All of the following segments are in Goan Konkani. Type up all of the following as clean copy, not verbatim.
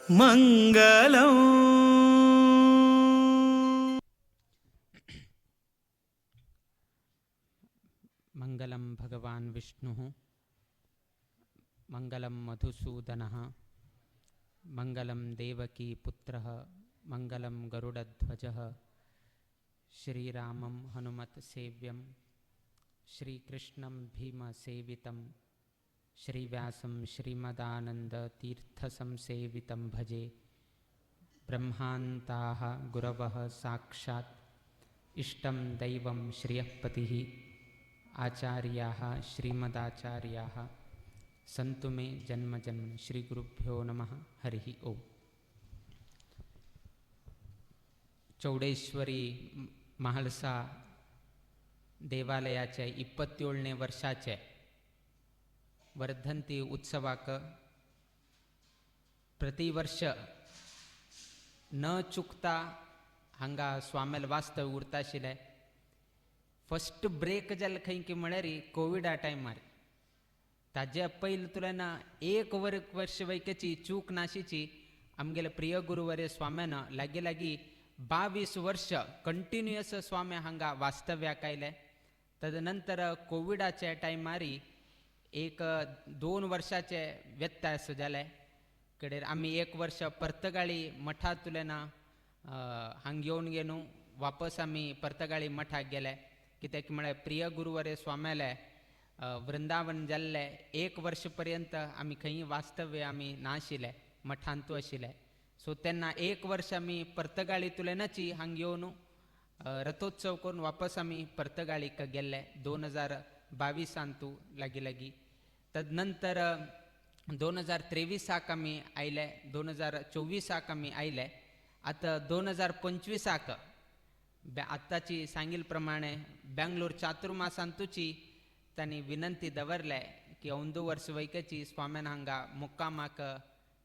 मङ्गलम्। मङ्गलं भगवान् विष्णुः, मङ्गलं मधुसूदनः, मङ्गलं देवकी पुत्रः, मङ्गलं गरुडध्वजः, श्रीरामं हनुमत्सेव्यं, श्रीकृष्णं भीमसेवितं, श्रीव्यासं श्रीमदानन्दतीर्थसंसेवितं भजे। ब्रह्मान्ताः गुरवः साक्षात् इष्टं दैवं श्रियःपतिः, आचार्याः श्रीमदाचार्याः सन्तु मे जन्म जन्म। श्रीगुरुभ्यो नमः। हरिः ओम्। चौडेश्वरी महालसा देवालयाचे 27 वर्षाचे वर्धंती उत्सवाक प्रतिवर्ष न चुकता हांगा स्वामेल वास्तव उरता आशिल्लें। फस्ट ब्रेक जाल खंय की म्हळ्यार कोविडा टायमार, ताजे पयलीं तुलना एक वर्ष वैकेची चूक नाशिची आमगेले प्रिय गुरुवर्य स्वाम्यान लागीं लागीं 22 वर्ष कंटिन्युअस स्वामी हांगा वास्तव्याक आयले। तदनंतर कोविडाच्या टायमारी 1-2 वर्षाचे व्यत्यास जाले। कडेर आमी 1 वर्ष पर्तगाळी मठांतल्यान हांग येवन गेनू वापस आमी पर्तगाळी मठाक गेले, कित्याक म्हळ्यार प्रिय गुरुवर्य स्वाम्याले वृंदावन जाल्ले 1 वर्ष पर्यंत आमी खंय वास्तव्य आमी नाशिल्ले, मठांतू आशिल्ले। सो तेन्ना 1 वर्ष आमी पर्तगाळी तुलनाची हांग येवन रथोत्सव करून वापस आमी पर्तगाळीक गेल्ले 2022 लागीं लागीं। तदनंतर 2023 आमी आयले, 2024 आमी आयले। आतां 2025 आत्ताची सांगिल प्रमाणे बेंगलोर चातुर्मासांतूची तांणी विनंती दवरले की अंदू वर्ष वैकेची स्वाम्यान हांगा मुक्कामाक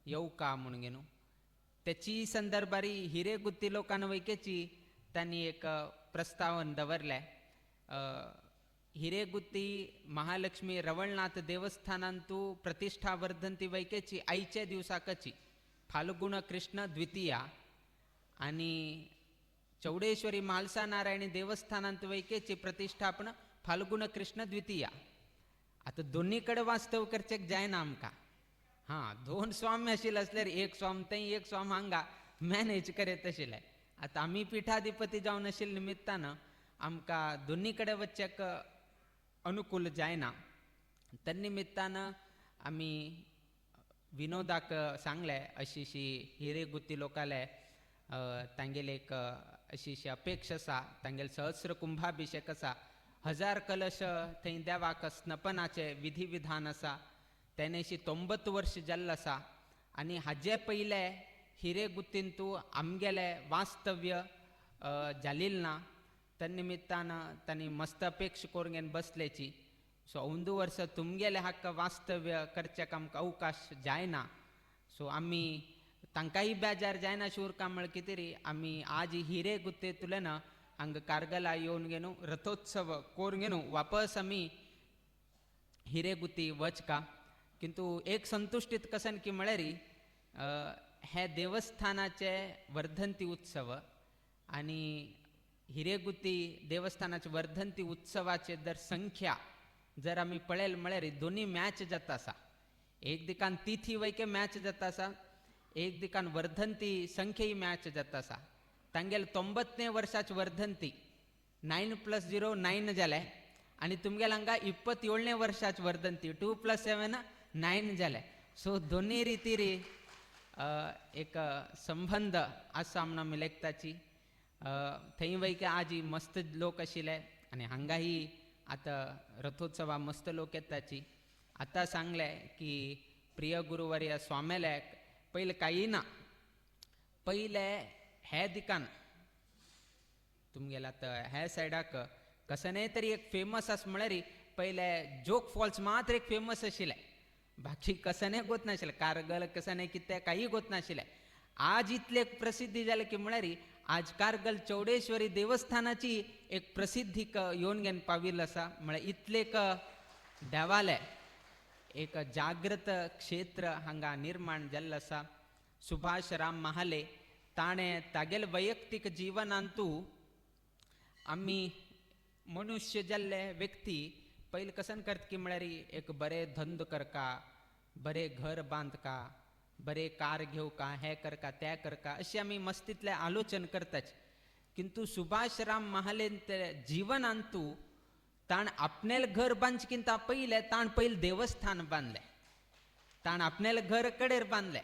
येवका म्हणून घेनु। त्याची संदर्भारी हिरेगुत्ती लोकांना वैकेची तांणी एक प्रस्तावन दवरले। हिरेगुत्ती महालक्ष्मी रवळनाथ देवस्थानांतू प्रतिष्ठा वर्धंती वैकेची आयच्या दिवसाकची फाल्गुन कृष्ण द्वितीया आणि चौडेश्वरी म्हालसा नारायणी देवस्थानांत वैकेची प्रतिष्ठापन फाल्गुन कृष्ण द्वितीया। आता दोन्हीकडे वास्तव करचेक जायना आमकां। हां, 2 स्वामी आशिल्ले आसल्यार एक स्वाम थंय एक स्वाम हांगा मॅनेज करीत आशिल्ले। आतां आमी पिठाधिपती जावन आशिल्ले निमित्तान आमकां दोन्ही कडेन वचचेक अनुकूल जायना। त्या निमित्तान आमी विनोदाक सांगलें अशी अशी हिरेगुत्ती लोकाले तांगेले एक अशी अशी अपेक्षा आसा, तांगेले सहस्र कुंभाभिषेक आसा, 1000 कलश थंय देवाक स्नपनाचे विधी विधान आसा, तेणेशी 90 वर्ष जाल्लो आसा आनी हाजे पयले हिरेगुत्तींतू आमगेले वास्तव्य जालील ना। त्या निमित्तान तांणी मस्त अपेक्षा करून घेवन बसल्याची। सो अंदू वर्स तुमगेले हाका वास्तव्य करच्याक आमकां अवकाश जायना। सो आमी तांकांय बेजार जायना शूर का म्हळ्यार कितें री आमी आज हिरेगुत्तेंतल्यान हांगा कारगला येवन घेवन रथोत्सव करून घेवन वापस आमी हिरेगुत्ती वचका। किंतु एक संतुश्टीत कसन की म्हळ्यार हे देवस्थानाचे वर्धंती उत्सव आनी हिरेगुत्ती देवस्थानाचे वर्धंती उत्सवाचे दर संख्या जर आमी पळयल म्हळ्यार दोन्ही मॅच जाता आसा। एक दिकान तिथी वैके मॅच जाता आसा, एक दिकान वर्धंती संख्येय मॅच जाता आसा। तांगेले 90 वर्षाची वर्धंती 9 + 0 9 जाले आनी तुमगेले हांगा 27 वर्षाची वर्धंती 2 + 7 9 जाले। सो दोन्ही रितीरी एक संबंध आसा म्हणून आमी लेखताची। थंय वैके आजी मस्त लोक आशिल्ले आनी हांगाही आतां रथोत्सवा मस्त लोक येताची। आतां सांगलें की प्रिय गुरुवर्य स्वामेल्याक पयलें कांय ना, पयलें हे दिकान तुमगेले आतां हे सायडाक कसनेय तरी एक फेमस आसा म्हळ्यार पयले जोग फॉल्स मात्र एक फेमस आशिल्लें, बाकी कसनेय गोत नाशिल्लें, कारगल कसनेय कितें कांय गोत नाशिल्लें। आज इतले प्रसिद्धी जाले की म्हळ्यार आज कारगल चौडेश्वरी देवस्थानाची एक प्रसिद्धी येवन घेवन पाविल्लो आसा। म्हळ्यार इतले देवालय एक जागृत क्षेत्र हांगा निर्माण जाल्लो आसा। सुभाष राम महाले ताणें तागेले वैयक्तीक जिवनांतू आमी मनुष्य जाल्ले व्यक्ती पयलीं कसन करता की म्हळ्यार एक बरें धंदो करका, बरें घर बांदका, बरें कार घेवका, हें करका तें करका अशें आमी मस्तींतलें आलोचन करताच. किंतु सुभाष राम महालेन ते जिवनांतू ताण आपणेलें घर बांदचे किंता पयलें ताण पयलें देवस्थान बांदलें, ताण आपणेलें घर कडेर बांदलें,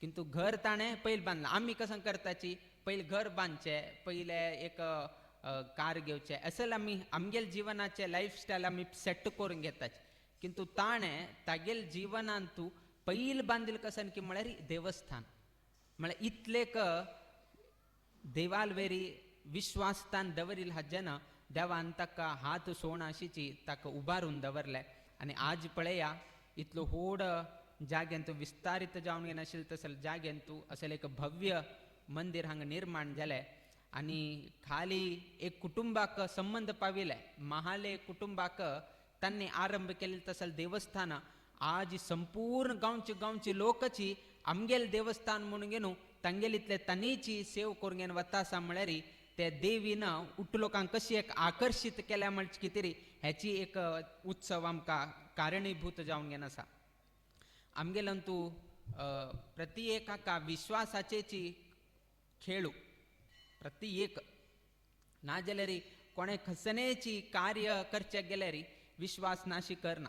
किंतु घर ताणें पयलें बांदलें. आमी कसं करताची पयलें घर बांदचें, पयलें एक कार घेवचें, असल आमी आमगेले जिवनाचें लायफस्टायल आमी सेट करून घेताच. किंतु ताणें तागेले जिवनांतू पयलें बांदिल्लें कसन की म्हळ्यार देवस्थान. म्हळ्यार इतलेक देवाल वेरी विश्वास तान दवरिल्लो हाजेन देवान ताका हात सोण आशिची ताका उबारून दवरलें. आनी आज पळया इतलो व्हड जाग्यांतू विस्तारीत जावन घेनाशिल्लें तसले जाग्यांतू असलें एक भव्य मंदीर हांगा निर्माण जालें. आनी खाली एक कुटुंबाक संबंद पाविल्लें, महाले कुटुंबाक तांणी आरंभ केल्लें तसलें देवस्थान आज संपूर्ण गांवचे गांवचे लोकची आमगेलें देवस्थान म्हणून घेवन तांगेलीतले तांणीची सेव करून घेवन वता आसा. म्हळ्यार ते देवीन उठ लोकांक कशी एक आकर्शीत केल्या म्हणचे कितें तरी हेची एक उत्सव आमकां कारणीभूत जावन घेवन आसा. आमगेल्यान तूं प्रति एकाका विश्वासाचेची खेळू प्रति एक ना जाल्यार कोणें खसनेची कार्य करचें गेल्यार विश्वास नाशी करना.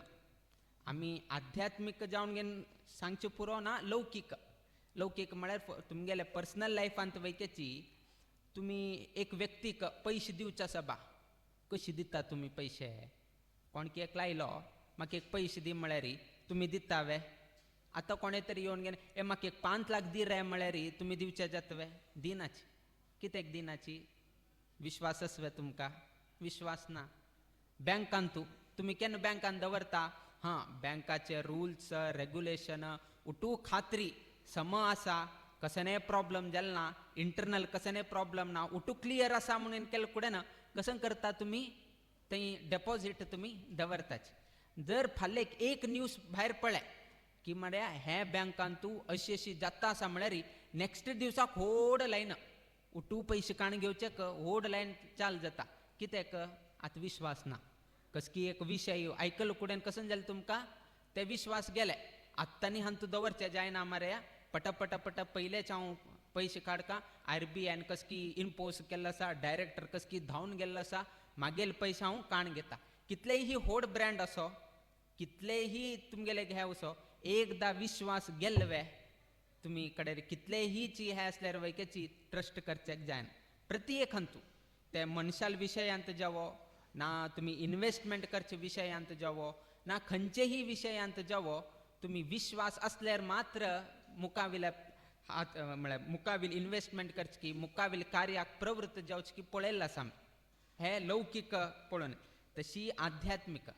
आमी आध्यात्मीक जावन घेवन सांगचें पुरो ना, लौकीक लौकीक म्हळ्यार तुमगेले पर्सनल लायफांत वयकेची तुमी एक व्यक्तीक पयशे दिवचे आसा बा, कशी दिता तुमी पयशे? कोण एक लायलो म्हाका एक पयशे दी म्हळ्यार तुमी दिता वे? आतां कोणें तरी येवन गेले ए म्हाका एक 5 लाख दी रे म्हळ्यार तुमी दिवचे जाता वे? दिनाची. कित्याक दिनाची? विश्वास आसवे तुमकां? विश्वास ना. बँकान तुमी केन्ना बँकान दवरता? हां, बँकाचे रुल्स रेगुलेशन उटू खात्री सम आसा, कसने प्रॉब्लम जाल ना, इंटरनल कसने प्रॉब्लम ना, उटू क्लियर आसा म्हणून केलें कुडें ना कसं करता तुमी थंय डेपॉझीट तुमी दवरताच. जर फाल्यां एक न्यूज भायर पडलें की म्हळ्यार हे बँकान तूं अशी अशी जाता आसा म्हळ्यार नेक्स्ट दिवसाक व्हड लायन उटू पयशे काण घेवचे व्हड लायन चाल जाता. कित्याक? आतां विश्वास ना. कसकी एक विशय आयकलो कुडेन कसं जालें तुमकां ते विश्वास गेले. आत्तां न्ही हांतू दवरचे जायना मरे, पटापटा पटा पयलेच हांव पयशे काडका. आर बी आयन कसकी इम्पोज केल्लो आसा, डायरेक्टर कसकी धांवन गेल्लो आसा, मागेले पयशे हांव काण घेता. कितलेही व्हड ब्रँड असो, कितलेही तुमगेले हे असो, एकदां विश्वास गेल्ले वे तुमी कडेन कितलेही ची हे आसल्यार वयकेची ट्रस्ट करचेक जायना. प्रति एक हंतू ते मनशाल विशयांत जावो ना, तुमी इन्वेस्टमेंट करचे विशयांत जावो ना, खंयचेही विशयांत जावो, तुमी विश्वास आसल्यार मात्र मुखाविल्या हात म्हळ्यार मुखाविल इन्वेस्टमेंट करची की मुखाविल कार्याक प्रवृत्त जावची की पळयल्लें आसा आमी. हे लौकीक पळोवन तशी आध्यात्मीक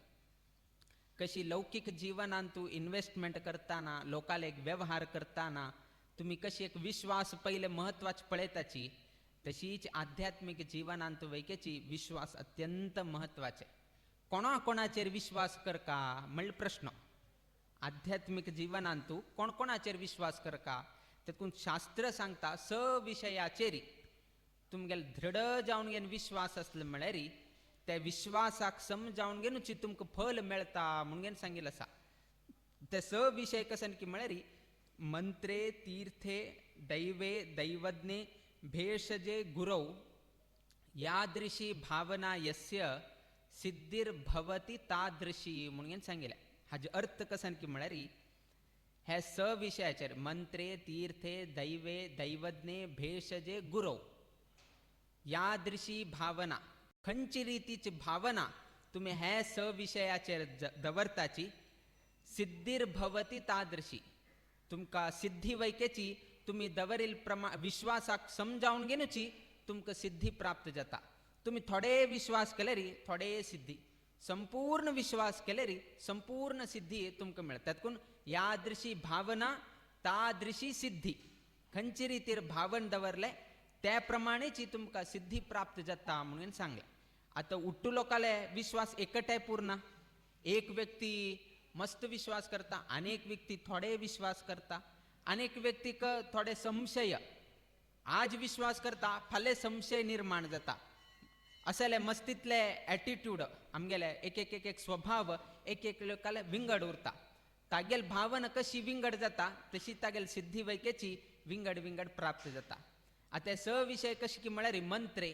कशी लौकीक जिवनांत तूं इन्वेस्टमेंट करतना लोकांले एक व्यवहार करतना तुमी कशी एक विश्वास पयले म्हत्वाचे पळयताची, तशीच आध्यात्मीक जिवनांत वैकेची विश्वास अत्यंत म्हत्वाचे. कोणा कोणाचेर विश्वास करका म्हणल्यार प्रश्न. आध्यात्मीक जिवनांत कोण कोणाचेर विश्वास करका तेतून शास्त्र सांगता स विशयाचेर तुमगेले दृढ जावन घेवन विश्वास आसलो म्हळ्यार त्या विश्वासाक समजावन घेवनूच तुमकां फल मेळटा म्हणून घेवन सांगिल्लें आसा. ते स विशय कशें की म्हळ्यार मंत्रे तीर्थे दैवे दैवज्ञे भेषजे गुरौ यादृशी भावना यस्य सिद्धिर्भवति तादृशी म्हणून घेवन सांगिल्लें. हाजो अर्थ कशें की म्हळ्यार हे स विशयाचेर मंत्रे तीर्थे दैवे दैवज्ञे भेषजे गुरौ यादृशी भावना, खंयची रितीची भावना तुमी हे स विशयाचेर दवरताची सिद्धिर्भवति तादृशी, तुमकां सिद्धी वैकेची तुमी दवरील प्रमा विश्वासाक समजावन घेवची तुमकां सिद्धी प्राप्त जाता. तुमी थोडे विश्वास केल्यार थोडे सिद्धी, संपूर्ण विश्वास केल्यार संपूर्ण सिद्धी तुमकां मेळटा. तातूंत यादृशी भावना तादृशी सिद्धी, खंयचे रितीर भावन दवरलें त्या प्रमाणेची तुमकां सिद्धी प्राप्त जाता म्हणून सांगलें. आतां उट्टू लोकांले विश्वास एकठांय पुरना. एक व्यक्ती मस्त विश्वास करता आनी एक व्यक्ती थोडे विश्वास करता. अनेक व्यक्तीक थोडे संशय, आज विश्वास करता फाल्यां संशय निर्माण जाता. असले मस्तीतले एटिट्यूड आमगेले एक एक एक एक स्वभाव एक एक लोकाले विंगड उरता. तागेल भावना कशी विंगड जाता तशी तागेल सिद्धी वैकेची विंगड विंगड प्राप्त जाता. आतां स विशय कशी की म्हळ्यार मंत्रे,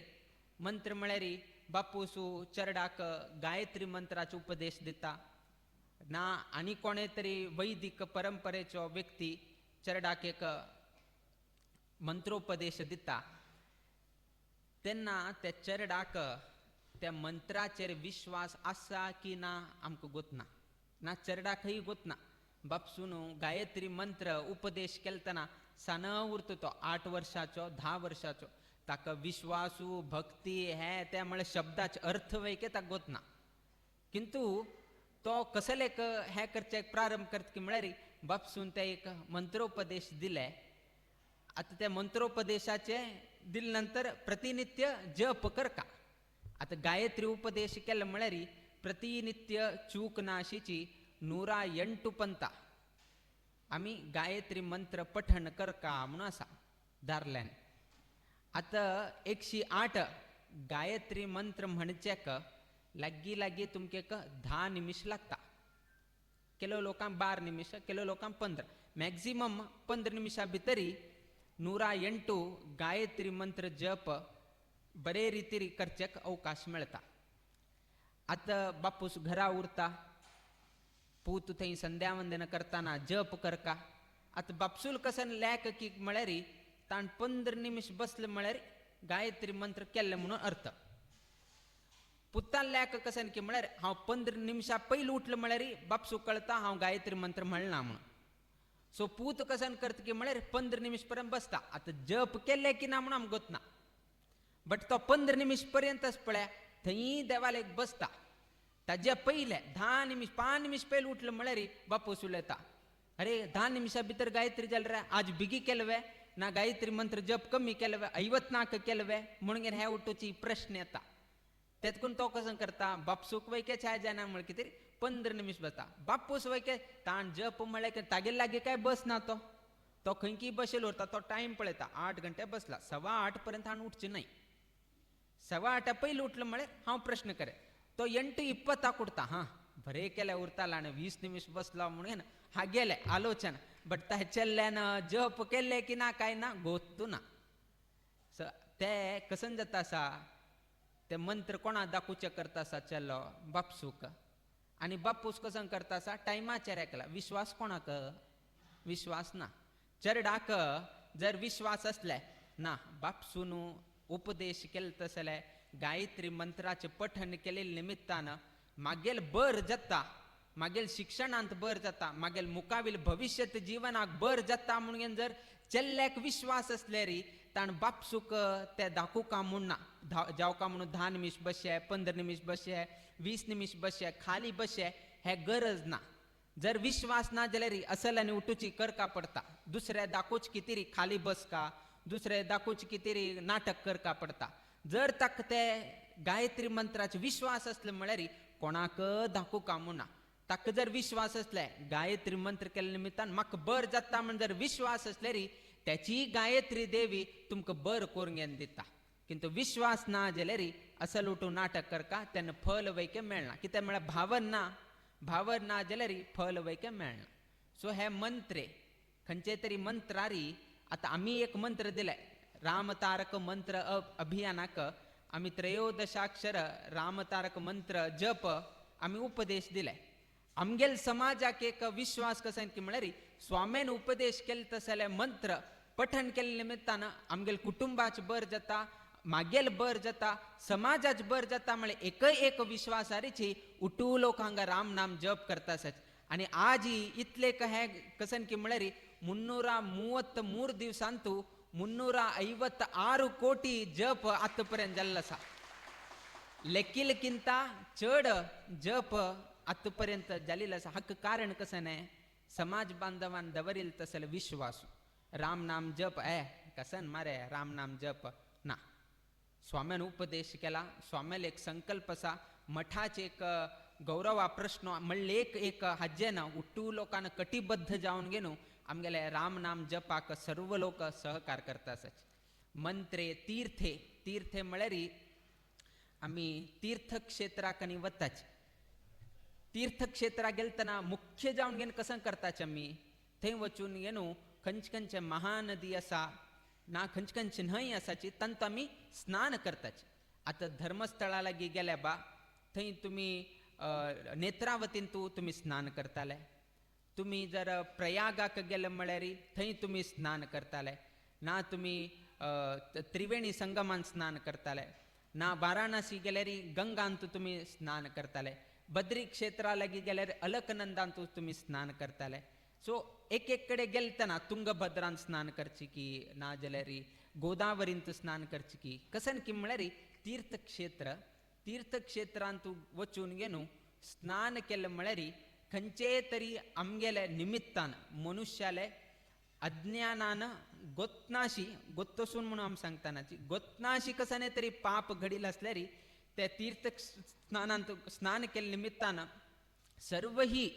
मंत्र म्हळ्यार बापूसू चरडाक गायत्री मंत्राचो उपदेश दिता ना आनी कोणे तरी वैदिक परंपरेचो व्यक्ती चरडाक एक मंत्रोपदेश दिता तेन्ना त्या चरडाक त्या मंत्राचेर विश्वास आसा की ना आमकां गोतना, ना चरडाकय गोतना. बापसून गायत्री मंत्र उपदेश केलतना सान उरता तो 8 वर्साचो 10 वर्साचो, ताका विश्वासू भक्ती हे ते म्हळ्यार शब्दाचे अर्थ वैके ताका गोतना. किंतु तो कसलेक हें करचें प्रारंभ करता की म्हळ्यार बापसून ते एक मंत्रोपदेश दिले. आतां त्या मंत्रोपदेशाचे दिले नंतर प्रतिनित्य जप करका. आतां गायत्री उपदेश केलो म्हळ्यार प्रतिनित्य चूक नाशीची 108 पंता आमी गायत्री मंत्र पठण करका म्हणून आसा दारल्यान. आतां 108 गायत्री मंत्र म्हणचेक लागीं लागीं तुमकां एक 10 निमिश लागता. ಕೆಲವು लोकांक 12 निमिश, ಕೆಲವು लोकांक 15, मॅक्झिमम 15 निमिषा भितरी 108 गायत्री मंत्र जप बरे रितीर करचेक अवकाश मेळटा. आतां बापूस घरा उरता, पूत थंय संध्यावंदन करतना जप करका. आतां बापसूल कसन लेक की म्हळ्यार ताण 15 निमिश बसले म्हळ्यार गायत्री मंत्र केल्ले म्हणून अर्थ. पुतान लेक कसन की म्हळ्यार हांव 15 निमिशां पयलीं उठलो म्हळ्यार बापसू कळता हांव गायत्री मंत्र म्हणना म्हणून. सो पूत कसन करता की म्हळ्यार 15 निमिश पर्यंत बसता. आतां जप केल्ले की ना म्हणून आमकां गोतना, बट तो 15 निमिश पर्यंतच पळय थंय देवालेक बसता. ताजे पयले 10 निमिश 5 निमिश पयलीं उठलो म्हळ्यार बापूस उलयता, अरे 10 निमिशां भितर गायत्री जाल रे, आज बिगी केलवे ना गायत्री मंत्र जप कमी केलवे, 54 केलवे म्हणून हे उठोची प्रश्न येता. तेतकून तो कसं करता बापसूक वैके छाय जायना म्हळ कितें 15 निमिश बसता. बापूस वैके ताण जप म्हळ्यार तागेले लागीं काय बस ना, तो तो खंयकी बशेल उरता, तो टायम पळयता 8 घंटे बसला 8:15 पर्यंत हांव उठचें न्हय, 8:15 पयलीं उठलो म्हळ्यार हांव प्रश्न करे. तो 8:20 उठता, हां बरें केलें उरताला आनी 20 निमिश बसलो म्हणून हा गेले आलोचन, बट ताचेल्यान जप केल्ले की ना काय ना गोत्तू ना. ते कसन जाता आसा ते मंत्र कोणा दाखोवचे करता आसा चेलो बापसूक, आनी बापूस कसन करता आसा टायमाचेर एकला. विश्वास कोणाक विश्वास ना. चरडाक जर विश्वास आसले ना बापसून उपदेश केले तसले गायत्री मंत्राचें पठण केल्ले निमित्तान मागेल बर जाता, मागेल शिक्षणांत बर जाता, मागेल मुखावेल भविश्यत जिवनाक बर जाता म्हणून जर चेल्ल्याक विश्वास आसले री ताण बापसूक ते दाखोवका म्हूण ना, जावका म्हणून 10 निमिश बसचे, 15 निमिश बसचे, 20 निमिश बसचे, खाली बसचे हे गरज ना. जर विश्वास ना जाल्यार असल आनी उठूची करका पडटा, दुसऱ्या दाखोवच कितें री खाली बसका, दुसरे दाखोवच कितें री नाटक करका पडटा. जर ताका ते गायत्री मंत्राचे विश्वास आसले म्हळ्यार कोणाक दाखोवका म्हूण ना. ताका जर विश्वास आसले गायत्री मंत्र केल्ले निमित्तान म्हाका बर जाता म्हण जर विश्वास आसले री त्याची गायत्री देवी तुमकां बर करून घेवन दिता. किंतु विश्वास ना जाल्यार असल उठून नाटक करका तेन्ना फल वैके मेळना. कित्याक म्हळ्यार भावन ना, भावन ना जाल्यार फल वैके मेळना. सो हे मंत्रे खंयचे तरी मंत्रारी आतां आमी एक मंत्र दिले रामतारक मंत्र अभियानाक आमी 13 रामतारक मंत्र जप आमी उपदेश दिले. आमगेल समाजाक एक विश्वास कसो की म्हळ्यार स्वाम्यान उपदेश केले तसले मंत्र पठण केल्ले निमित्तान आमगेल कुटुंबाच बर जाता, मागेल बर जाता, समाजाच बर जाता म्हळ्यार एकय एक विश्वासारीची उठू लोक हांगा राम नाम जप करता आसात. आनी आज इतले हे कसन की म्हळ्यार 333 दिवसांतू 356 कोटी जप आतापर्यंत जाल्लो आसा. लेकिलकिंता चड जप आतापर्यंत जालेलो आसा. हाका कारण कशें न्हय समाज बांधवान दवरील तसले विश्वास राम नाम जप ए कसन मारे राम नाम जप ना. स्वाम्यान उपदेश केला, स्वाम्याल एक संकल्प आसा, मठाचे एक गौरवा प्रश्न म्हणले एक एक हाजें ना उट्टू लोकांना कटिबद्ध जावन घेवन आमगेले राम नाम जपाक सर्व लोक सहकार करता आसाची. मंत्रे तीर्थे, तीर्थे म्हळ्यार आमी तीर्थक्षेत्राक आनी वताची. तीर्थक्षेत्राक गेलतना मुख्य जावन घेवन कसं करताचे आमी थंय वचून घेवन खंयचे खंयचे महानदी आसा ना खंयचे खंयचे न्हंय आसाची तांतू आमी स्नान करताचे. आतां धर्मस्थळा लागीं गेल्या बा थंय तुमी नेत्रावतींतू तुमी स्नान करताले. तुमी जर प्रयागाक गेले म्हळ्यार थंय तुमी स्नान करताले ना तुमी त्रिवेणी संगमान स्नान करताले ना वाराणसी गेल्यार गंगांत तुमी स्नान करताले. बद्री क्षेत्रा लागीं गेल्यार अलकनंदांत तुमी स्नान करताले. सो एक एक कडेन गेलतना तुंगभद्रान स्नान करची की ना जाल्यार गोदावरींत स्नान करची की कसन की म्हळ्यार तीर्थक्षेत्र, तीर्थक्षेत्रांत वचून घेवन स्नान केलें म्हळ्यार खंयचे तरी आमगेले निमित्तान मनुष्याले अज्ञानान गोत्नाशी गोत्तसून म्हणून आमी सांगतानाची गोत्नाशी कसने तरी पाप घडील आसल्यार ते तीर्थ स्नानांत स्नान केल्ले निमित्तान सर्वही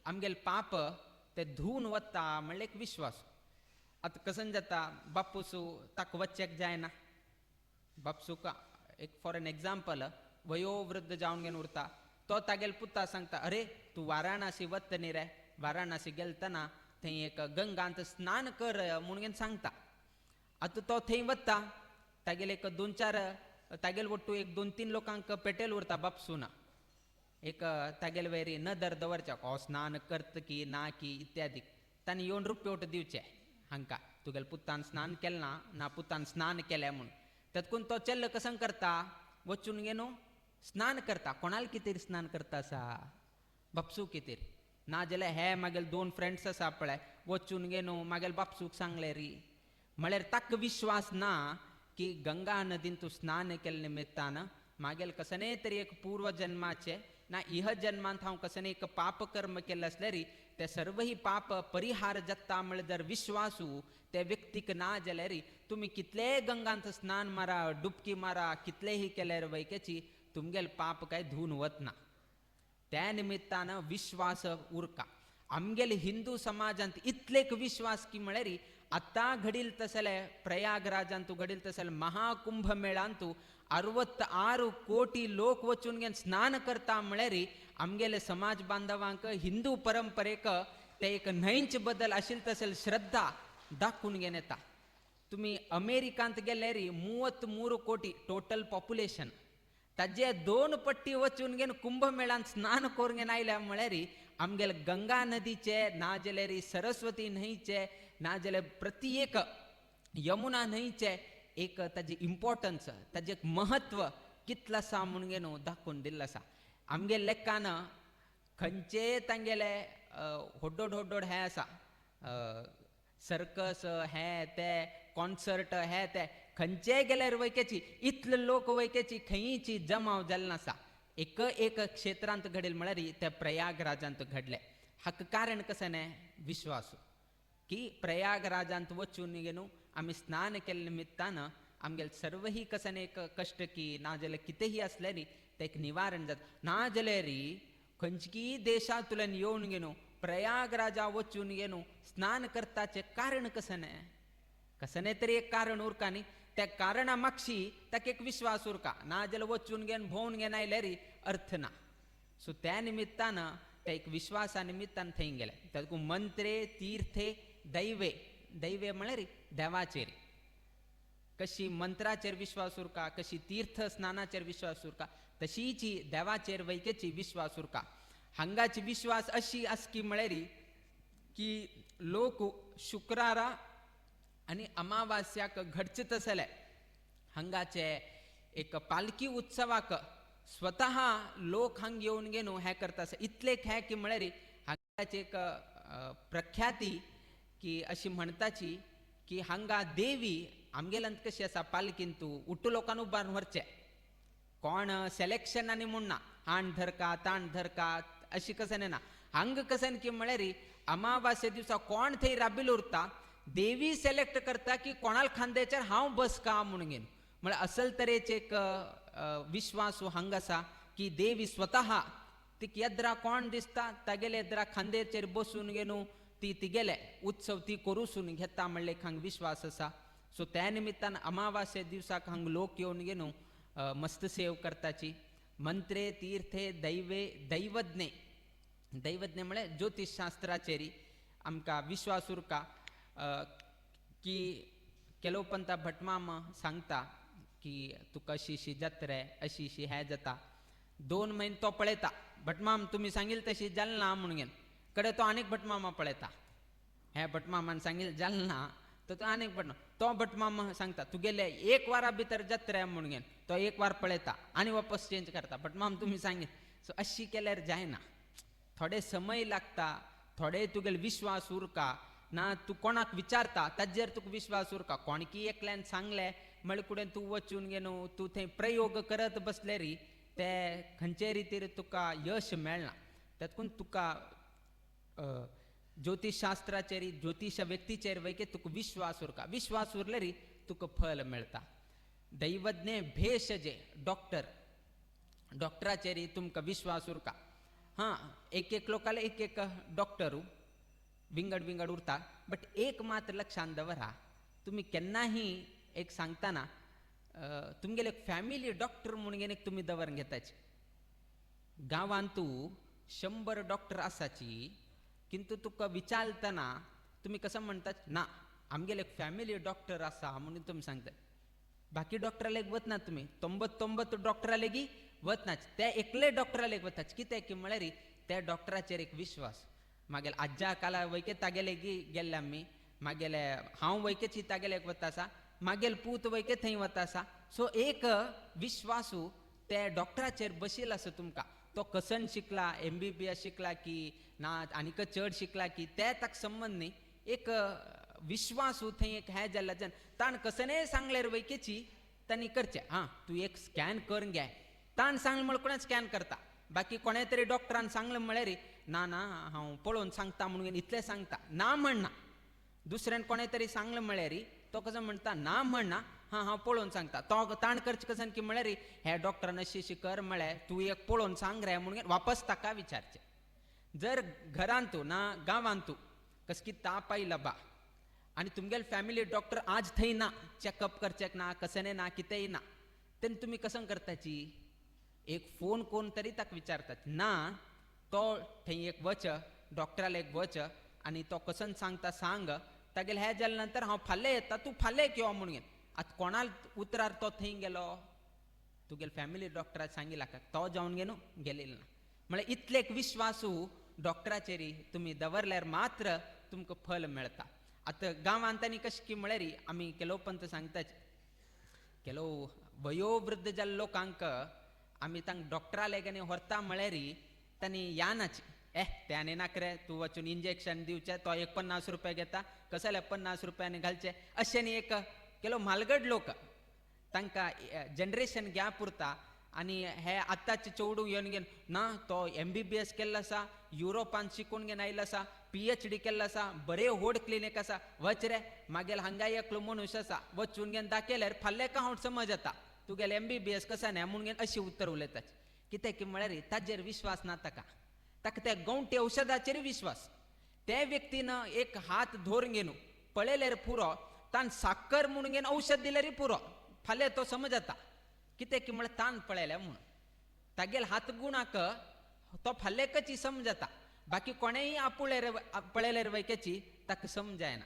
आमगेले पाप ते धुवन वता म्हणल्यार एक विश्वास. आतां कसन जाता बापूसू ताका वच्चेक जायना, बापसूक एक फॉर एन एग्जाम्पल वयोवृद्ध जावन घेवन उरता, तो तागेले पुता सांगता अरे तूं वाराणसी वता न्ही रे, वाराणसी गेलतना थंय एक गंगांत स्नान कर म्हणून घेवन सांगता. आतां तो थंय वता तागेले एक दोन चार तागेले वट्टू एक दोन तीन लोकांक पेटेल उरता बापसूना एक तागेले वयर नदर दवरच्या हो स्नान करता की ना की इत्यादी. तांणी येवन रुपयोट दिवचे हांकां तुगेले पुतान स्नान केलें ना ना पुतान स्नान केलें म्हूण. तेतकून तो चेल्ल कसं करता वचून घेवन स्नान करता. कोणाल कितें स्नान करता आसा बापसू कितें ना जाल्यार हे मागेले दोन फ्रेंड्स आसा पळय वचून घेवन मागेले बापसूक सांगलें री म्हळ्यार ताका विश्वास ना की गंगा नदीन तूं स्नान केल्ले निमित्तान मागेले कसने तरी एक पूर्व जन्माचे ना इह जन्मांत हांव कसने एक पाप कर्म केल्लें आसल्यार ते सर्वही पाप परिहार जाता म्हळ्यार जर विश्वासू त्या व्यक्तीक ना जाल्यार तुमी कितलेय गंगांत स्नान मारा डुबकी मारा कितलेही केल्यार वैकेची तुमगेले पाप काय धुवन वतना. त्या निमित्तान विश्वास उरका. आमगेले हिंदू समाजांत इतलेक विश्वास की म्हळ्यार आतां घडील तसले प्रयागराजांतू घडील तसले महाकुंभ मेळांतू 66 कोटी लोक वचून घेवन स्नान करता म्हळ्यार आमगेले समाज बांधवांक हिंदू परंपरेक ते एक न्हंयच बदल आशिल्ले तसले श्रद्धा दाखोवन घेवन येता. तुमी अमेरिकांत गेल्यार 33 कोटी टोटल पॉप्युलेशन ताजे 2 पट्टी वचून घेवन कुंभमेळांत स्नान करून घेवन आयल्या म्हळ्यार आमगेले गंगा नदीचे ना जाल्यार सरस्वती न्हंयचे ना जाल्यार प्रति एक यमुना न्हंयचे एक ताजें इम्पोर्टन्स ताजें एक महत्व कितलें आसा म्हणून घेवन दाखोवन दिल्लें आसा. आमगेले लेखान खंयचे तांगेले होड्डोड होड्डोड हें आसा सर्कस हें ते कॉन्सर्ट हें ते खंयचे गेल्यार वैकेची इतले लोक वैकेची खंयची जमाव जाल्लो आसा. एक एक क्षेत्रांत घडेल म्हळ्यार ते प्रयागराजांत घडले. हाका कारण कशें न्ही विश्वास की प्रयागराजांत वचून घेवन आमी स्नान केल्ले निमित्तान आमगेले सर्वही कशें एक कश्ट की ना जाल्यार कितेंही आसल्यार तें एक निवारण जाता. ना जाल्यार खंयची देशांतल्यान येवन घेवन प्रयागराजा वचून घेवन स्नान करताचें कारण कशें न्ही कसने तरी एक कारण उरका न्ही त्या कारणा मागशी ताका एक विश्वास उरका ना जाल्यार वचून घेवन भोंवन घेवन आयल्यार अर्थ ना. सो त्या निमित्तान त्या एक विश्वासा निमित्तान थंय गेले. तातूंत मंत्रे तीर्थे दैवे, दैवे म्हळ्यार देवाचेर कशी मंत्राचेर विश्वास उरका कशी तीर्थ स्नानाचेर विश्वास उरका तशीच देवाचेर वैकेची विश्वास उरका. हांगाची विश्वास अशी आसकी म्हळ्यार की लोक शुक्रारा आनी अमावास्याक घडचे तसले हांगाचे एक पालकी उत्सवाक स्वतः लोक हांग येवन घेवन हें करता. इतले हें की म्हळ्यार हांगाची एक प्रख्याती की अशी म्हणताची की हांगा देवी आमगेल्यांत कशी आसा पालकीन तूं उट्टू लोकांक उबारून व्हरचें कोण सिलेक्शन आनी म्हूण ना हाण धरका ताण धरका अशी कशें ना. हांग कशें की म्हळ्यार अमावास्ये दिसा कोण थंय राबिल उरता देवी सिलेक्ट करता की कोणाल खांद्याचेर हांव बस का म्हणून घेवन म्हळ्यार असल तरेचे एक विश्वास हांगा आसा की देवी स्वतः तिका येद्रा कोण दिसता तागेले येद्रा खांद्याचेर बसून घेवन ती तिगेले उत्सव ती करूसून घेता म्हणले हांग विश्वास आसा. सो त्या निमित्तान अमावास्ये दिवसाक हांग लोक येवन घेवन मस्त सेव करताची. मंत्रे तीर्थे दैवे दैवज्ञे, दैवज्ञ म्हळ्यार ज्योतिषशास्त्राचेर आमकां विश्वास उरका की केलोपंता भटमामा सांगता की तुका अशी अशी जात्रा अशी अशी हें जाता. 2 म्हयने तो पळयता भटमाम तुमी सांगील तशी जालें ना म्हणून घेवन कडे तो आनीक भटमामा पळयता, हे भटमामान सांगील जालें ना तर तो आनीक भटमाम, तो भटमामा सांगता तुगेले एक वारा भितर जात्रा म्हणून घेवन तो एक वार पळयता आनी वापस चेंज करता भटमाम तुमी सांगील. सो अशी केल्यार जायना, थोडे समय लागता, थोडे तुगेले विश्वास उरका ना तूं कोणाक विचारता ताजेर तुका विश्वास उरका. कोणकी एकल्यान सांगलें म्हळ्यार कुडेन तूं वचून घेवन तूं थंय प्रयोग करत बसले री ते खंयचे रितीर तुका यश मेळना. तातूंत तुका ज्योतिषशास्त्राचेर ज्योतिश व्यक्तीचेर वैके तुका विश्वास उरका, विश्वास उरले री तुका फल मेळटा. दैवज्ञ भेषजे डॉक्टर, डॉक्टराचेर तुमकां विश्वास उरका. हां एक एक लोकाले एक एक डॉक्टरू विंगड विंगड उरता, बट एक मात्र लक्षांत दवरा तुमी केन्नाही एक सांगतना तुमगेले फॅमिली डॉक्टर म्हणून एक तुमी दवर घेताची. गांवांतू 100 डॉक्टर आसाची किंतु तुका विचारतना तुमी कसं म्हणतात ना आमगेले फॅमिली डॉक्टर आसा म्हणून तुमी सांगतात. बाकी डॉक्टरालेक वतना तुमी 99 डॉक्टरालेगी वतनाच, त्या एकले डॉक्टरालेक वताच. कित्याक की म्हळ्यार त्या डॉक्टराचेर एक विश्वास. मागेले आज्जा काला वैके तागेलेगी गेल्ले आमी, मागेले हांव वैकेची तागेलेक वता आसा, मागेल पूत वैके थंय वता आसा. सो एक विश्वासू त्या डॉक्टराचेर बशिल्लो आसा तुमकां. तो कसन शिकला, MBBS शिकला की ना आनीक चड शिकला की ते ताका संबंद न्ही, एक विश्वासू थंय एक हें जाल्ल्याच्यान ताण कसनेय सांगल्यार वैकेची तांणी करचें. हां तूं एक स्कॅन करून घे, ताण सांगलें म्हळ्यार कोणें स्कॅन करता, बाकी कोणें तरी डॉक्टरान सांगलें म्हळ्यार ना ना हांव पळोवन सांगता म्हणून इतलें सांगता ना म्हणना. दुसऱ्यान कोणें तरी सांगलें म्हळ्यार तो कसो म्हणटा ना म्हणना, हां हांव पळोवन सांगता. तो ताण करचें कसन की म्हळ्यार हे डॉक्टरान अशी अशी कर म्हळ्यार तूं एक पळोवन सांग रे म्हणून वापस ताका विचारचें. जर घरांतू ना गांवांतू कसकी ताप आयला बा आनी तुमगेले फॅमिली डॉक्टर आज थंय ना, चॅकअप करचें ना, कसनें ना, कितेंय ना, तेन्ना तुमी कसं करताची एक फोन कोण तरी ताका विचारतात ना तो थंय एक वच डॉक्टराला एक वच आनी तो कसन सांगता सांग तागेले हें जाले नंतर हांव फाल्यां येता तूं फाल्यां यो म्हणून. आतां कोणाल उतरार तो थंय गेलो तुगेले फॅमिली डॉक्टराक सांगिल्ला तो जावन घेवन गेलेलो ना. म्हळ्यार इतले एक विश्वासू डॉक्टराचेर तुमी दवरल्यार मात्र तुमकां फल मेळटा. आतां गांवांत आनी कशें की म्हळ्यार आमी केलोपंत सांगताच केलो वयोवृद्ध जाल्ले लोकांक आमी तांकां डॉक्टरा लागीं व्हरता म्हळ्यार तांणी यानाची ए त्याने नाक रे तूं वचून इंजेक्शन दिवचें तो एक 50 रुपया घेता कसले 50 रुपयांनी घालचे अशें न्ही. एक केलो म्हालगड लोक तांकां जनरेशन गॅप उरता आनी हे आतांचे चेडूं येवन घेवन ना तो MBBS केल्लो आसा, युरोपान शिकून घेवन आयिल्लो आसा, PhD केल्लो आसा, बरें व्हड क्लिनीक आसा, वच रे मागेल हांगा एकलो मनीस आसा वचून घेवन दाखयल्यार फाल्यां एका फावट समज येता तुगेलें MBBS कसो न्ही म्हणून घेवन अशी उत्तर उलयतात. कित्याक की म्हळ्यार ताजेर विश्वास ना ताका, ताका त्या गंवटी औषधाचेर विश्वास. त्या व्यक्तीन एक हात धरून घेवन पळयल्यार पुरो, ताण साकर म्हणून घेवन औषध दिल्यार पुरो, फाल्यां तो समज येता. कित्याक की म्हळ्यार ताण पळयल्या म्हणून तागेल हात गुणाक तो फाल्यां समज येता, बाकी कोणेंय आपुळ्यार पळयल्यार वैकेची ताका समजायना.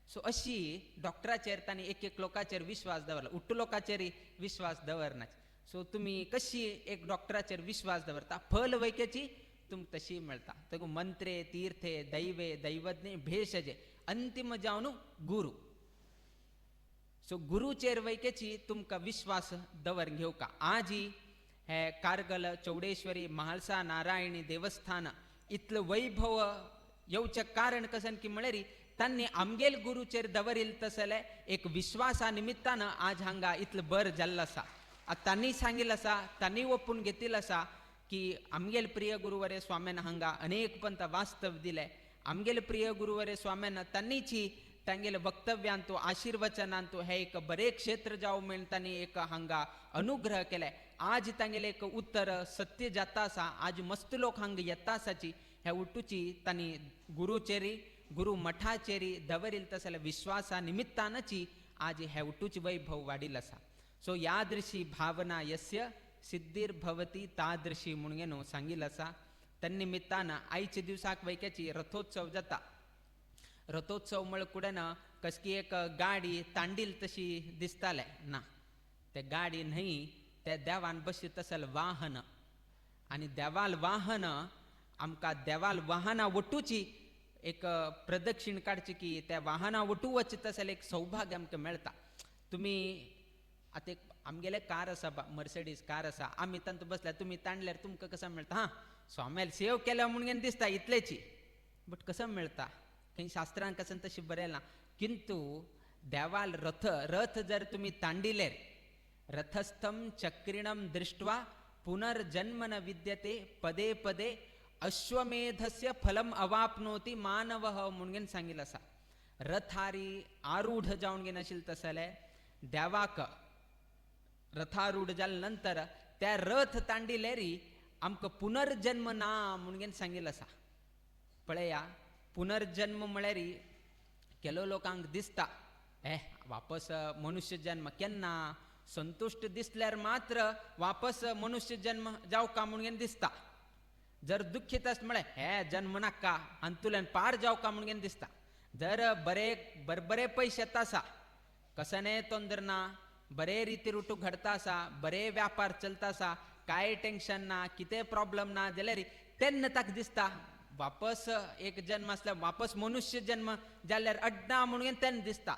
सो अशी डॉक्टराचेर तांणी एक एक लोकांचेर विश्वास दवरला, उट्टू लोकांचेर विश्वास दवरना. सो तुमी कशी एक डॉक्टराचेर विश्वास दवरता फल वैकेची तुमकां तशी मेळटा. तेगू मंत्रे तीर्थे दैवे दैवज्ञे भेषजे अंतिम जावन गुरू. सो गुरूचेर वैकेची तुमकां विश्वास दवर घेवका. आजी हे कारगल चौडेश्वरी म्हाळसा नारायणी देवस्थान इतलें वैभव येवचें कारण कसन की म्हळ्यार तांणी आमगेल गुरूचेर दवरील तसले एक विश्वासा निमित्तान आज हांगा इतलें बरें जाल्लें आसा. आतां तांणी सांगिल्लें आसा, तांणी ओपून घेतिल्लें आसा की आमगेल प्रिय गुरुवरे स्वाम्यान हांगा अनेक पंत वास्तव दिले. आमगेल प्रिय गुरुवरे स्वाम्यान तांणीची तांगेले वक्तव्यांतू आशीर्वचनांतू हे एक बरें क्षेत्र जावं म्हण तांणी एक हांगा अनुग्रह केले. आज तांगेले एक उत्तर सत्य जाता आसा, आज मस्त लोक हांगा येता आसाची हे उठूची तांणी गुरूचेरी गुरु मठाचेरी दवरील तसले विश्वासा निमित्तानची आज हेवटूच वैभव वाडील आसा. सो यादृशी भावना यस्य सिद्धीर्भवती तादृशी म्हणून न्हू सांगील आसा. तन्निमित्तान आयच्या दिवसाक वैक्याची रथोत्सव जाता. रथोत्सव म्हळ्यार कुडें ना कसकी एक गाडी तांडील तशी दिसताले ना, ते गाडी न्हय, ते देवान बशीत तसल वाहन. आनी देवाल वाहन आमकां देवाल वाहना वटूची एक प्रदक्षिण काडची की त्या वाहना वटू वचत तसले एक सौभाग्य आमकां मेळटा. तुमी आतां एक आमगेलें कार आसा, मर्सिडीज कार आसा, आमी तांतूत बसल्यार तुमी तांडल्यार तुमकां कसो मेळटा? हां, स्वाम्याल सेव केल्या म्हणून दिसता इतलेची, बट कसो मेळटा? खंय शास्त्रान कसं तशें बरयलां. किंतु देवाल रथ रथ जर तुमी तांडिलेर रथस्थम चक्रिणम दृष्ट्वा पुनर्जन्म न विद्यते पदे पदे अश्वमेधस्य फलम अवाप्नोति मानवः म्हणून सांगितलं आसा. रथारी आरूढ जावन घेन आशिल्लें तसलें देवाक रथारूढ जाले नंतर त्या रथ तांडिलेरी आमकां पुनर्जन्म ना म्हणून सांगितलं आसा. पळया, पुनर्जन्म म्हळ्यार केलो लोकांक दिसता हे वापस मनुष्य जन्म केन्ना संतुश्ट दिसल्यार मात्र वापस मनुष्य जन्म जावका म्हणून दिसता. जर दुख्खीत आसत म्हळ्यार हे जन्म नाका हातूंतल्यान पार जावका म्हणून दिसता. जर बरे बरे पयशे येता आसा, कसने तोंदर ना, बरे रिती रुटू घडता आसा, बरे व्यापार चलता आसा, कांय टेंशन ना, कितें प्रॉब्लम ना जाल्यार तेन्ना ताका दिसता वापस एक जन्म आसल्यार वापस मनुष्य जन्म जाल्यार अड्डा म्हणून तेन्ना दिसता.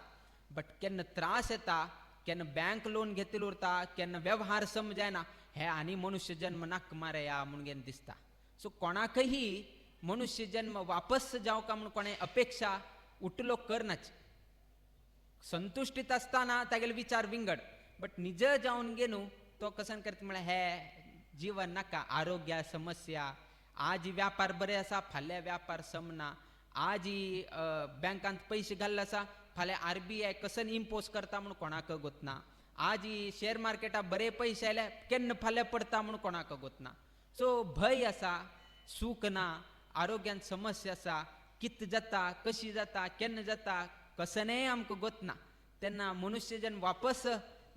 बट केन्ना त्रास येता, केन्ना बँक लोन घेतिल्लें उरता, केन्ना व्यवहार समजायना, हे आनी मनुष्य जन्म नाका मारया म्हणून दिसता. सो कोणाकही मनुष्य जन्म वापस जावका म्हूण कोणें अपेक्षा उठलो करनाच. संतुश्टीत आसतना तागेले विचार विंगड, बट निज जावन गे न्हू तो कसन करता म्हळ्यार हे जीवन नाका, आरोग्या समस्या, आज व्यापार बरे आसा फाल्यां व्यापार समना, आज बँकांत पयशे घाल्ले आसा फाल्यां RBI कसन इम्पोज करता म्हूण कोणाक गोतना, आज शेअर मार्केटाक बरे पयशे आयले केन्ना फाल्यां पडटा म्हूण कोणाक गोतना. सो भंय आसा, सूख ना, आरोग्यान समस्या आसा, कित जाता, कशी जाता, केन्ना जाता कसनेय आमकां गोतना. तेन्ना मनुष्य जन्म वापस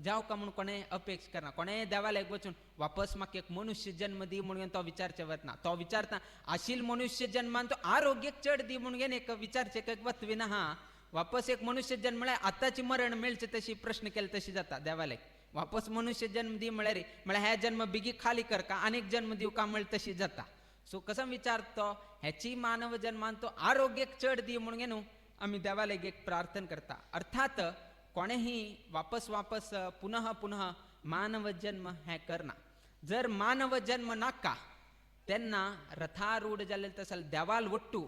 जावका म्हूण कोणें अपेक्षा करना, कोणें देवालयाक वचून वापस म्हाका एक मनुष्य जन्म दी म्हणून तो विचारचे वतना, तो विचारता आशिल मनुष्य जन्मान तो आरोग्याक चड दी म्हणून एक विचारचे एक वतविना. हा, वापस एक मनुष्य जन्म म्हळ्यार आतांची मरण मेळचें तशी प्रश्न केले तशी जाता देवालयाक. वापस मनुष्य जन्म दी म्हळ्यार म्हळ्यार हे जन्म बेगी खाली कर का आनीक जन्म दिवका का म्हळ्यार तशी जाता. सो कसो विचारतो हेची मानव जन्मान तो आरोग्याक चड दी म्हणून न्हू आमी देवालयाक एक प्रार्थना करता. अर्थात कोणेही वापस वापस पुनः पुनः मानव जन्म हें करना. जर मानव जन्म नाका तेन्ना रथारूढ जाल्ले तसो देवाल वट्टू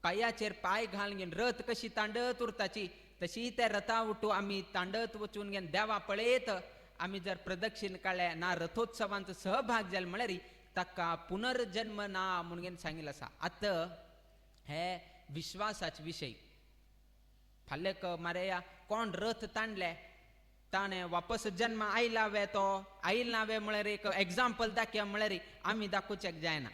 पांयाचेर पांय घालून घेवन रथ कशी तांडत उरताची तशी त्या रथा वट्टू आमी तांडत वचून घेवन देवा पळयत आमी जर प्रदक्षिण काडल्या ना रथोत्सवांचो सहभाग जालो म्हळ्यार ताका पुनर्जन्म ना म्हणून सांगिल्लें आसा. आतां हे विश्वासाचे विशय. फाल्यां मारया कोण रथ तांडले ताणें वापस जन्म आयला वे तो आयल ना वे म्हळ्यार एक एग्जाम्पल दाखया म्हळ्यार आमी दाखोवच्याक जायना.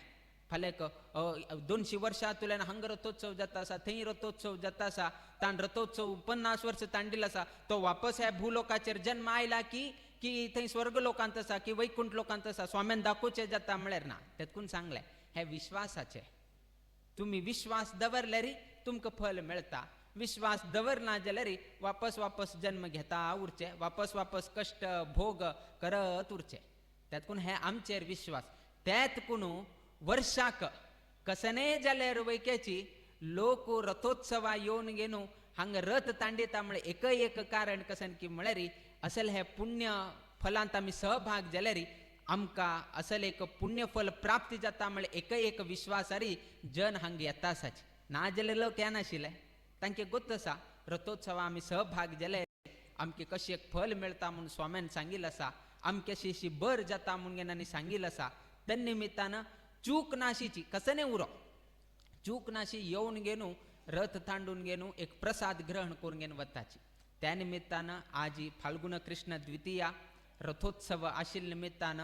फाल्यां 200 वर्सां तुल्यान हांगा रथोत्सव जाता आसा, थंय रथोत्सव जाता आसा, ताण रथोत्सव 50 वर्सां तांडिल्लो आसा, तो वापस ह्या भूलोकाचेर जन्म आयला की की थंय स्वर्ग लोकांत आसा की वैकुंठ लोकांत आसा, स्वाम्यान दाखोवचें जाता म्हळ्यार ना. तेतकून सांगलें हें विश्वासाचें. तुमी विश्वास दवरल्यार तुमकां फल मेळटा, विश्वास दवरना जाल्यार वापस वापस जन्म घेता उरचे, वापस वापस कश्ट भोग करत उरचे. तेतकून हें आमचेर विश्वास. तेतकून वर्षाक कसने जाल्यार वैक्याची लोक रथोत्सवा येवन घेवन हांगा रथ तांडिता म्हळ्यार एकय एक कारण कसन की म्हळ्यार असल हे पुण्य फलांत आमी सहभाग जाल्यार आमकां असल एक पुण्यफल प्राप्ती जाता म्हळ्यार एकय एक विश्वासारी जन हांगा येता आसाचे. ना जाल्यार लोक येनाशिल्ले, तांकां गोत आसा रथोत्सवा आमी सहभाग जाल्यार आमकां कशें एक फल मेळटा म्हूण स्वाम्यान सांगिल्लें आसा, आमकां अशी अशी बर जाता म्हूण आनी सांगिल्लें आसा. त्या निमित्तान चूक नाशीची कसने उरो चूक नाशी येवन घेवन रथ तांडून घेवन एक प्रसाद ग्रहण करून घेवन वताची. त्या निमित्तान आजी फाल्गुन कृष्ण द्वितीया रथोत्सव आशिल्ल्या निमित्तान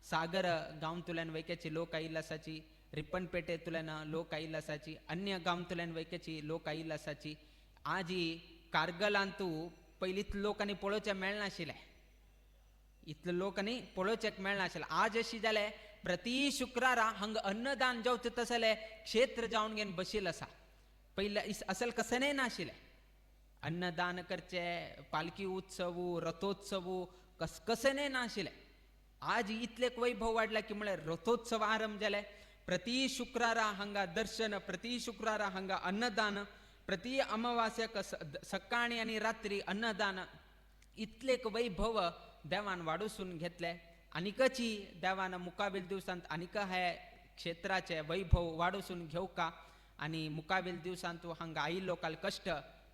सागर गांवतुल्यान वैक्याची लोक आयिल्ले आसाची, रिपणपेटेंतल्यान लोक आयिल्ले आसाची, अन्य गांवांतल्यान वैकेची लोक आयिल्ले आसाची. आजी कारगलांतू पयलींच लोक आनी पळोवचें मेळनाशिल्लें, इतले लोक आनी पळोवचेक मेळनाशिल्लें. आज अशी जालें प्रति शुक्रारा हांगा अन्नदान जावचें तसलें क्षेत्र जावन घेवन बशील आसा. पयलें असल कसनें नाशिल्लें. अन्नदान करचें, पालकी उत्सव, रथोत्सव कसकसने नाशिल्लें. आज इतले वैभव वाडला की म्हळ्यार रथोत्सव आरंभ जाले. प्रति शुक्रारा हांगा दर्शन, प्रति शुक्रारा हांगा अन्नदान, प्रति अमावास्याक सकाळी आनी रात्री अन्नदान, इतले वैभव देवान वाडूसून घेतले. आनीकची देवान मुखावेल दिवसांत आनीक हे क्षेत्राचे वैभव वाडूसून घेवका आनी मुखावेल दिवसांत हांगा आयिल्लो काल कश्ट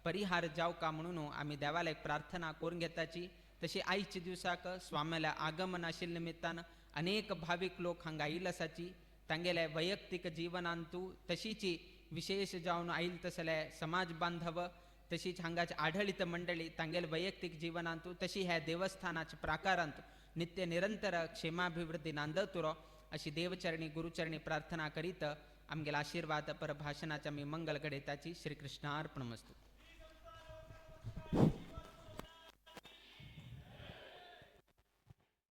परिहार जावका म्हणून आमी देवाक प्रार्थना करून घेताची. तशी आयच्या दिवसाक स्वाम्याल्या आगमन आशिल्ल्या निमित्तान अनेक भावीक लोक हांगा आयिल्ले आसाची. तांगेले वैयक्तीक जिवनांतू तशीची विशेष जावन आयल तसले समाज बांधव, तशीच हांगाचे आढळीत मंडळी तांगेले वैयक्तीक जिवनांतू तशी ह्या देवस्थानाच्या प्राकारांत नित्य निरंतर क्षेमाभिवृद्धी नांदतुरो अशी देवचरणी गुरुचरणी प्रार्थना करीत आमगेला आशीर्वाद पर भाषणाच्या मी मंगल घडयताची. श्रीकृष्णार्पणमस्तु.